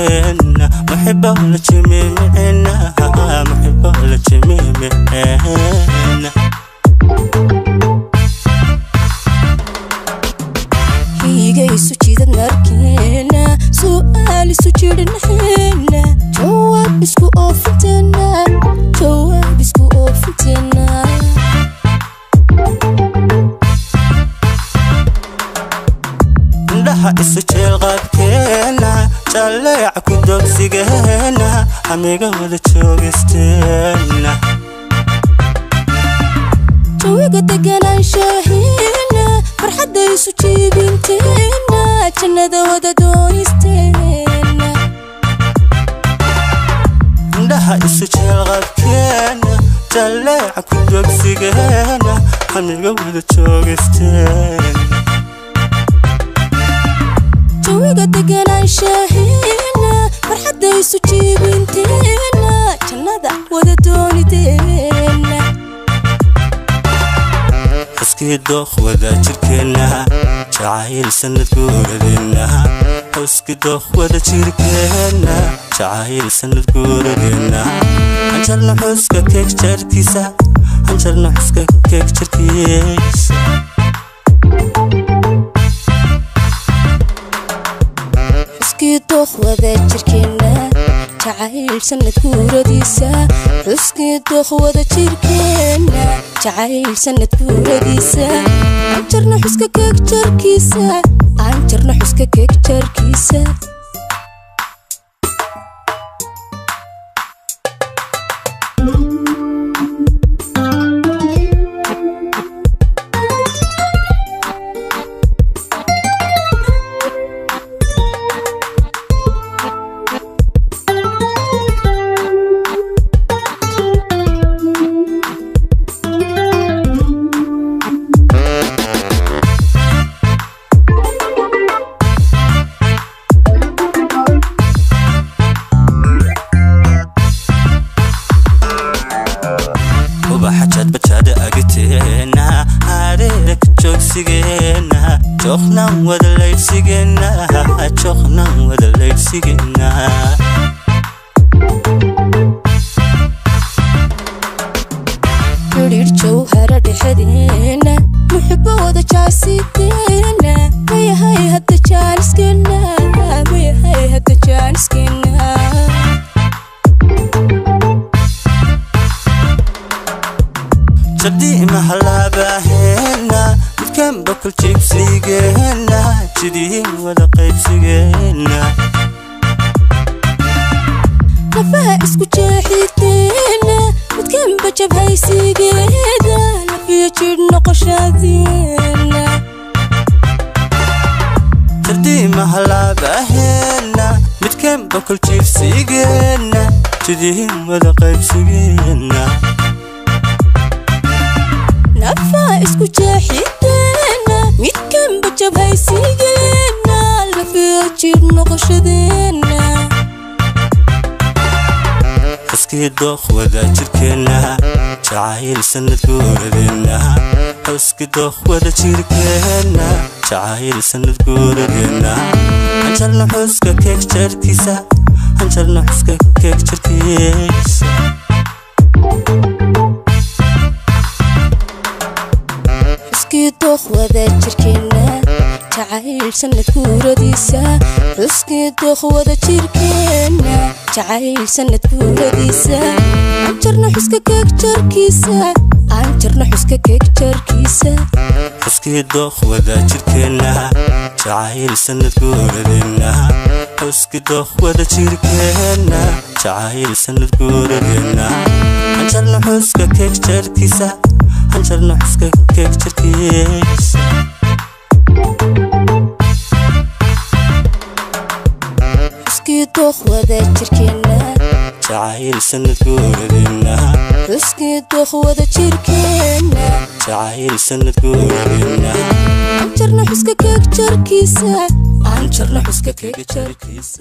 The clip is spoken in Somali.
joogsigeenna, muxiba la jimimicena, muxiba la jimimicena. Hiiga isu jiidad markeena, su'aal isu jiidhnaheena, jawaab isku oofinteena, jawaab isku oofinteena. Indhaha isu jeel qabkeena, jaleeca ku dogsigeena, amiga wada joogisteena. Jawiga deganaanshaheena, farxadda isu jiibinteena, jannada wada doonisteena. Indhaha isu jeel qabkeena, jaleeca ku dogsigeena, amiga wada joogisteena. Jawiga deganaanshaheena, farxadda isu jiibinteena, jannada wada doonideena. Xuskii dooq wada jirkeenna, jacayl sanad guuradeenna. Xuskii dooq wada jirkeenna, jacayl sanad guuradeenna. Hanjarna xuska keeg jarkiisa, hanjarna xuska keeg jarkiisa. Xuskii dooq wada jirkeenna, jacayl sanad guuradiisa. Xuskii dooq wada jirkeenna, jacayl sanad guuradiisa. Aan jarna xuska keeg jarkiisa, aan jarna xuska keeg jarkiisa. Ubaxa jadbajaada agteena, hareera ka joogsigeena, jooqnan wada laydhsigeena, jooqnan wada laydhsigeena. Xidhiidh jawhara dhexdeena, muxibo wada jaasideena, mayahay hadda jaaniskeena, mayahay hadda jaaniskeena. Jadiima halaabaheena, midkan bokol jiibsigeena, jidiin wada qaybsigeena. Lafaha isku jeexideena, midkanba jabhaysigeeda, lafiyo jidh noqoshadeena. Jadiima halaabaheena, midkan bokol jiibsigeena, jidiin wada qaybsigeena. Nafaha isku jeexideena, midkanba jabhaysigeena, lafiyo jidh noqoshadeena. Xuskii dooq wada jirkeenna, jacayl sanad guuradeenna. Xuskii dooq wada jirkeenna, jacayl sanad guuradeenna. Hanjarna xuska keeg jarkiisa, hanjarna xuska keeg jarkiisa. Xuskii dooq wada jirkeenna, jacayl sanad guuradiisa. Xuskii dooq wada jirkeenna, jacayl sanad guuradiisa. Aan jarna xuska keeg jarkiisa, aan jarna xuska keeg jarkiisa. Xuskii dooq wada jirkeenna, jacayl sanad guuradeenna. Xuskii dooq wada jirkeenna, jacayl sanad guuradeenna. Hanjarna xuska keeg jarkiisa, hanjarna xuska keeg jarkiisa. Xuskii dooq wada jirkeenna, jacayl sanad guuradeenna. Xuskii dooq wada jirkeenna, jacayl sanad guuradeenna. Aan jarna xuska keeg jarkiisa, aan jarna xuska keeg jarkiisa.